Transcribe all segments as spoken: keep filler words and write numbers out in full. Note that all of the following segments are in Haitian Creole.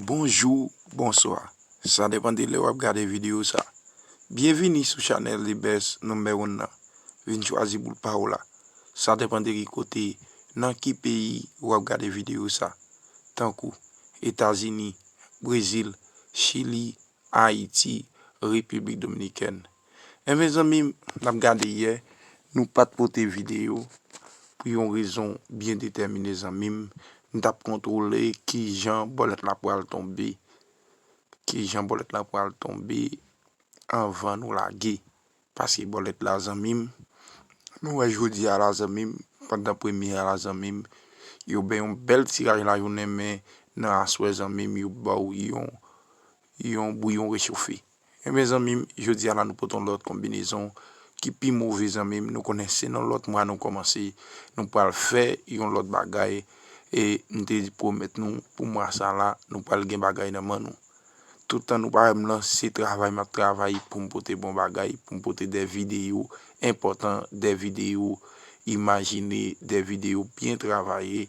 Bonjou, bonswa. Sa depann de lè w ap gade videyo sa. Byenvini sou chanèl The Best Number One nan. Vin chwazi boul pa w la. Sa depann de ki kote, nan ki peyi w ap gade videyo sa. Tankou Etazini, Brezil, Chili, Ayiti, Repiblik Dominikèn. Enben zanmi m, n ap gade yè, nou pa t pote videyo pou yon rezon byen detèmine zanmi m. M t ap kontwole kijan bòlèt la pral tonbe. Kijan bòlèt la pral tonbe anvan nou lage. Paske bòlèt la zanmi m, nou wè jodi a la zanmi m, pandan premye a la zanmi m, yo bay yon bèl tiraj lajounen men nan aswè zanmi m yo ba w yon, yon bouyon rechofe. Enben zanmi m, jodi a la nou pote yon lòt konbinezon ki pi move zanmi m, nou konnen se nan lòt mwa nou kòmanse, nou pral fè yon lòt bagay e m te pwomèt nou pou mwa sa la nou pral gen bagay nan men nou. Tout tan nou pa wè m lan, se travay m ap travay pou m pote bon bagay, pou m pote de videyo enpòtan, de videyo imajine, de videyo byen travaye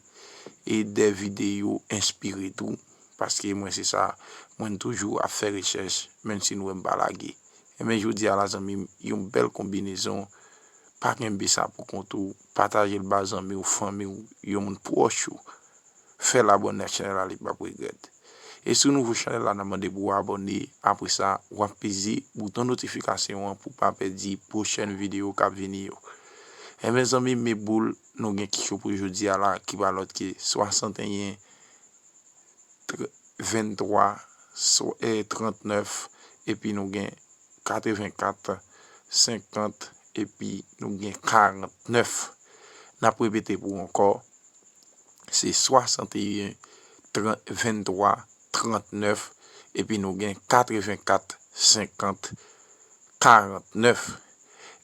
e de videyo enspire tou. Paske mwen se sa, mwen toujou ap fè rechèch, menm si nou wè m pa lage. Enben jodi a la zanmi m, yon bèl konbinezon, pa kenbe sa pou kont ou, pataje l ba zanmi w, fanmi w, yon moun pwòch ou. Fè l abòne ak chanèl la, li p ap regrèt. E si w nouvo chanèl la, n ap mande pou w abòne. Apre sa, w ap peze bouton notifikasyon an pou w pa pèdi pwochèn videyo k ap vini yo. Enben zanmi m, men boul, nou gen ki cho pou jodi a la, ki pa lòt ke swasanteyen, ventwa, trannèf, epi nou gen katrevenkat, senkant, epi nou gen karantnèf. N ap repete pou w ankò, se swasanteyen, ventwa, trannèf, epi nou gen katrevenkat, senkant, karantnèf.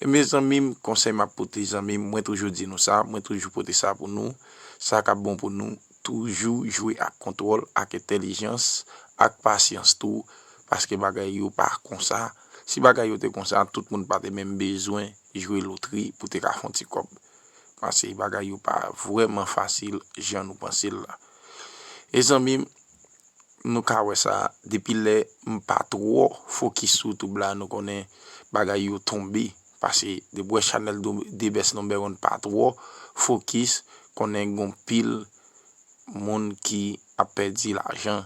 E mezanmi m, konsèy m ap pote zanmi m, mwen toujou di nou sa, mwen toujou pote sa pou nou, sa k ap bon pou nou, toujou jwe ak kontwòl, ak entèlijans, ak pasyans tou, paske bagay yo pa konsa. Si bagay yo te konsa, tout moun pa te menm bezwen jwe lotri pou te ka fè yon ti kòb. Paske bagay yo pa vrèman fasil jan nou panse l la. E zanmi m, nou ka wè sa, depi lè m pa twò fokis sou YouTube la, nou konnen bagay yo tonbe. Paske depi w wè chanèl The Best Number One pa twò fokis, konnen gon pil moun ki ap pèdi lajan.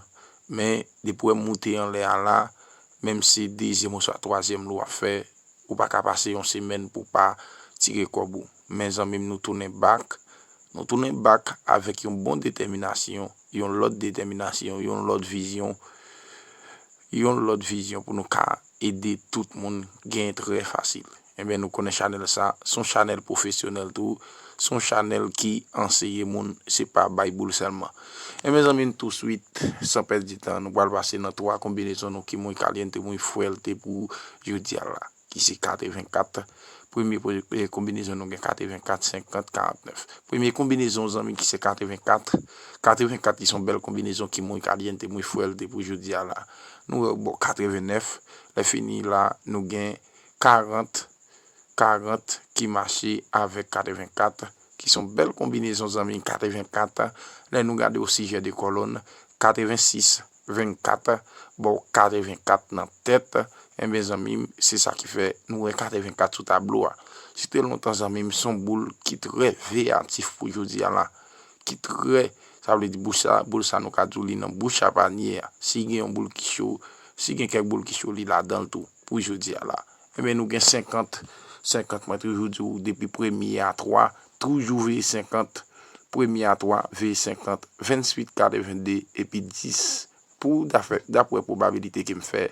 Men depi w wè m moute anlè a la, menm si dezyèm oswa twazyèm lou ap fè, ou pa ka pase yon semèn pou w pa tire kòb ou. Men zanmi m, nou tounen back. Nou tounen back avèk yon bon detèminasyon, yon lòt detèminasyon, yon lòt vizyon, yon lòt vizyon pou nou ka ede tout moun gen trè fasil. Enben, nou konnen chanèl sa, se yon chanèl pwofesyonèl tou, se yon chanèl ki anseye moun, se pa bay boul sèlman. Enben, zanmi m, touswit, san pèdi tan, nou pral pase nan twa konbinezon nou ki muy caliente, muy fuerte pou jodi a la, ki se katrevenkat. Premye pre- eh, konbinezon nou gen katrevenkat, senkant, karantnèf. Premye konbinezon, zanmi, ki se katrevenkat. Katrevenkat ki se yon bèl konbinezon ki muy caliente, muy fuerte pou jodi a la. Nou wè bò katrevennèf, lè fini la, nou gen karant, karant ki mache avèk katrevenkat, ki se yon bèl konbinezon, zanmi, katrevenkat. Lè nou gade o sijè de kòlòn, katrevensis, vennkat, bò katrevenkat nan tèt. Enben, zanmi m, se sa ki fè nou wè katrevenkat sou tablo a. Si te lontan, zanmi m, se yon boul ki trè veyatif pou jodi a la, ki trè, sa vle di boul sa, boul sa nou ka di w li nan bouch a panye a. Si gen yon boul ki cho, si gen kèk boul ki cho, li ladan l tou pou jodi a la. Enben, nou gen senkant, senkant, mwen toujou di w, depi premye a twa, toujou veye senkant, premye a twa, veye senkant, vennwit, katrevende, epi dis. Pou dafè, daprè pwobabilite ke m fè,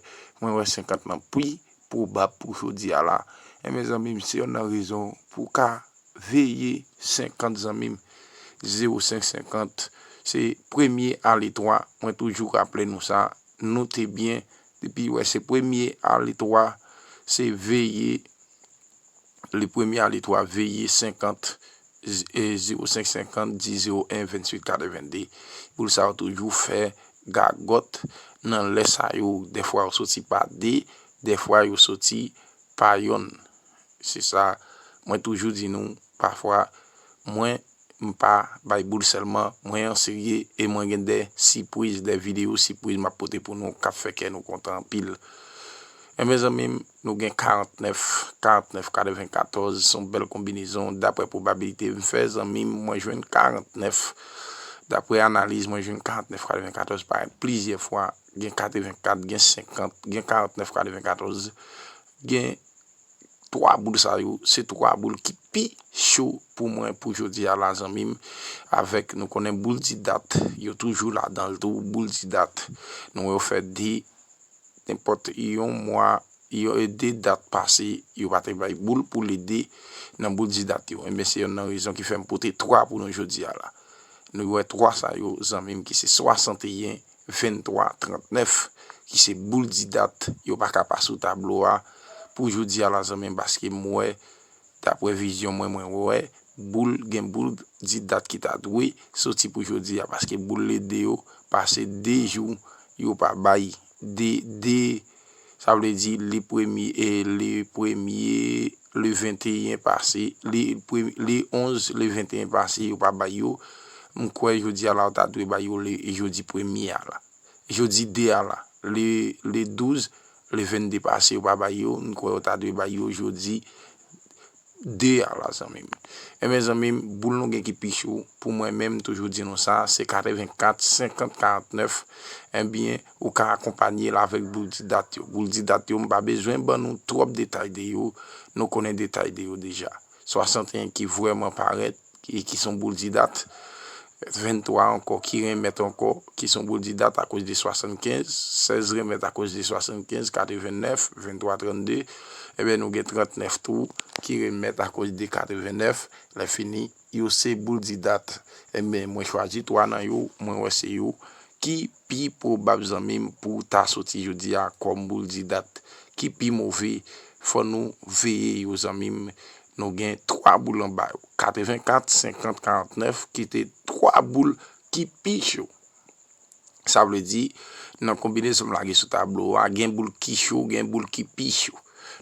mwen wè senkant lan pi pwobab pou jodi a la. Enben, zanmi m, se yonn nan rezon pou w ka veye senkant, zanmi m. Zewo senk senkant, se premye ale twa. Mwen toujou raple nou sa, note byen, depi w wè se premye ale twa, se veye, le premye ale twa, veye senkant, z- e, zewo senk senkant, dis zewo en, vennwit katrevende. Boul sa yo toujou fè gagòt nan lè sa yo. Dèfwa yo soti pa de, dèfwa yo soti pa yonn. Se sa, mwen toujou di nou, pafwa, mwen, m pa bay boul sèlman, mwen an serye e mwen gen de sipriz, de videyo sipriz m ap pote pou nou k ap fè kè nou kontan anpil. Enben zanmi m, nou gen karantnèf, karantnèf katrevenkatòz, se yon bèl konbinezon. Daprè pwobabilite m fè, zanmi m, mwen jwenn karantnèf. Daprè analiz, mwen jwenn karantnèf katrevenkatòz parèt plizyè fwa. Gen katrevenkat, gen senkant, gen karantnèf katrevenkatòz. Gen twa boul sa yo, se twa boul ki pi cho pou mwen pou jodi a la, zanmi m. Avèk, nou konnen boul di dat, yo toujou ladan l tou, boul di dat. Nou wè yo fè de, nenpòt yon mwa, yo, de dat pase, yo pa te bay boul pou lede nan boul di dat yo. Enben, se yonn nan rezon ki fè m pote twa pou nou jodi a la. Nou wè twa sa yo, zanmi m, ki se swasanteyen, venntwa, trannèf, ki se boul di dat, yo pa ka pa sou tablo a pou jodi a la, zanmi m, paske m wè, daprè vizyon mwen, mwen wè boul, gen boul di dat ki ta dwe soti pou jodi a, paske boul lede yo pase de jou, yo pa bay de, de, sa vle di le premye, e le premye, le venteyen pase, le premye, le onz, le venteyen pase, yo pa bay yo. M kwè jodi a la, yo ta dwe bay yo le jodi premye a la. Jodi de a la, le, le douz, le vennde pase, yo pa bay yo. M kwè yo ta dwe bay yo jodi de a la, zanmi m. Enben, zanmi m, boul nou gen ki pi cho, pou mwen menm, m toujou di nou sa, se katrevenkat, senkant, karantnèf. Enben, ou ka akonpanye l avèk boul di dat yo. Boul di dat yo, m pa bezwen ban nou twòp detay de yo. Nou konnen detay de yo deja. Swasanteyen ki vrèman parèt, ki, ki se yon boul di dat. Venntwa ankò, ki renmèt ankò, ki se yon boul di dat akoz de swasannkenz. Sèz renmèt akoz de swasannkenz, katrevennèf, venntwa, trannde. Enben, nou gen trannèf tou, ki renmèt akoz de katrevennèf. Lè fini, yo se boul di dat. Enben, mwen chwazi twa nan yo, mwen wè se yo ki pi pwobab, zanmi m, pou ta soti jodi a kòm boul di dat. Ki pi move, fò nou veye yo, zanmi m. Nou gen twa boul anba yo, katrevenkat, senkant, karantnèf, ki te twa boul ki pi cho. Sa vle di, nan konbinezon m lage sou tablo a, gen boul ki cho, gen boul ki pi cho.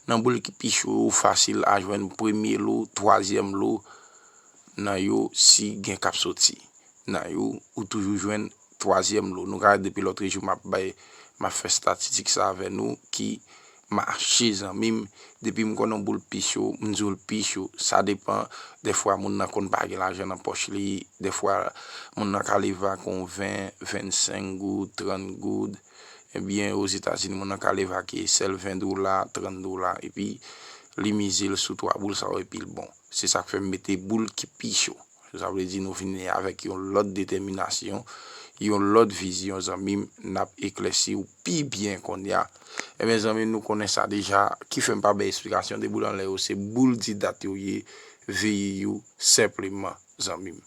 Nan boul ki pi cho yo, ou fasil a jwenn premye lo, twazyèm lo nan yo si gen k ap soti. Nan yo, ou toujou jwenn twazyèm lo. Nou ka wè depi lòtrejou m ap bay, m ap fè estatistik sa avè nou ki mache, zanmi m. Depi m konn yon boul pi cho, m di w l pi cho. Sa depann. Dèfwa, moun nan konn pa gen lajan nan pòch li. Dèfwa, moun nan ka leve ak yon ven, vennsenk goud, trant goud. Ebyen, Ozetazini, moun nan ka leve ak sèl ven dola, trant dola. Epi, li mize l sou twa boul sa yo, epi l bon. Se sa k fè m mete boul ki pi cho. Sa vle di nou vini avèk yon lòt detèminasyon, yon lòt vizyon, zanmi m, n ap eklèsi w pi byen kounye a. Ebyen, zanmi m, nou konnen sa deja, ki fè m pa bay esplikasyon de boul anlè yo, se boul di dat yo ye, veye yo senpleman, zanmi m.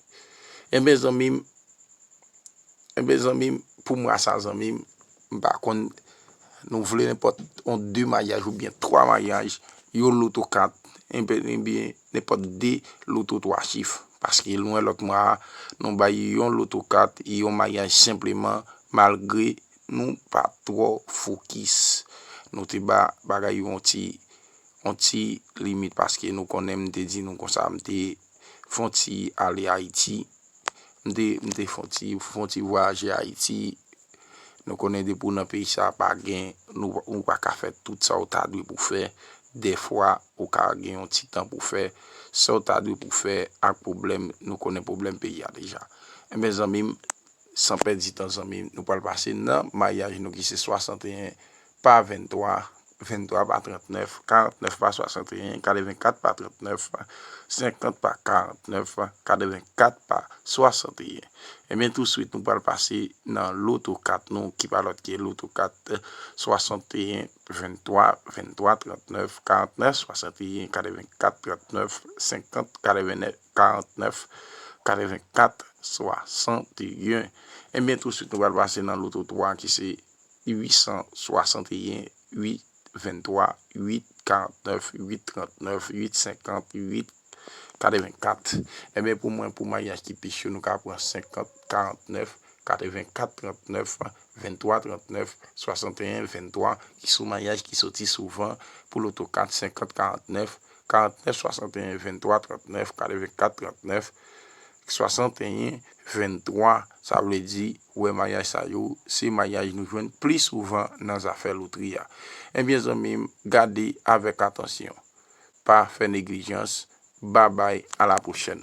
Ebyen, zanmi m, ebyen, zanmi m, pou mwa sa, zanmi m, m pa konn, nou vle nenpòt yon de maryaj oubyen twa maryaj, yon loto kat, enben, enben, nenpòt de loto twa chif. Paske lwen lòt mwa a, nou bay yon loto kat, yon maryaj senpleman, malgre nou pa twò fokis. Nou te ba bagay yo yon ti, yon ti limit, paske nou konnen m te di nou konsa, m te fè yon ti ale Ayiti. M te, m te fè yon ti, fè yon ti vwayaje Ayiti. Nou konnen depi w nan peyi sa, pa gen, nou, ou pa ka fè tout sa w ta dwe pou fè. Dèfwa, ou ka gen yon ti tan pou fè sa w ta dwe pou fè ak pwoblèm, nou konnen pwoblèm peyi a deja. Enben, zanmi m, san pèdi tan, zanmi m, nou pral pase nan maryaj nou ki se swasanteyen pa venntwa, venntwa pa trannèf, karannèf pa swasanteyen, katrevenkat pa trannèf, senkant pa karannèf, katrevenkat pa swasanteyen. Ebyen, touswit, nou pral pase nan loto kat nou, ki pa lòt ke loto kat swasanteyen, venntwa, venntwa, trannèf, karannèf, swasanteyen, katrevenkat, trannèf, senkant, katrevennèf, karannèf, katrevenkat, swasanteyen. Ebyen, touswit, nou pral pase nan loto twa, ki se uit san swasanteyen, uit venntwa, uit karannèf, uit trannèf, uit senkant, uit katrevenkat. Ebyen, pou mwen, pou maryaj ki pi cho, nou ka pran senkant karannèf, katrevenkat trannèf, venntwa trannèf, swasanteyen venntwa, ki se yon maryaj ki soti souvan pou loto kat, senkant karannèf, karannèf swasanteyen venntwa trannèf, katrevenkat trannèf, swasanteyen venntwa, sa vle di, wè, maryaj sa yo, se maryaj nou jwenn pli souvan nan zafè lotri a. Ebyen, zanmi m, gade avèk atansyon. Pa fè neglijans. Babay, a la pwochèn.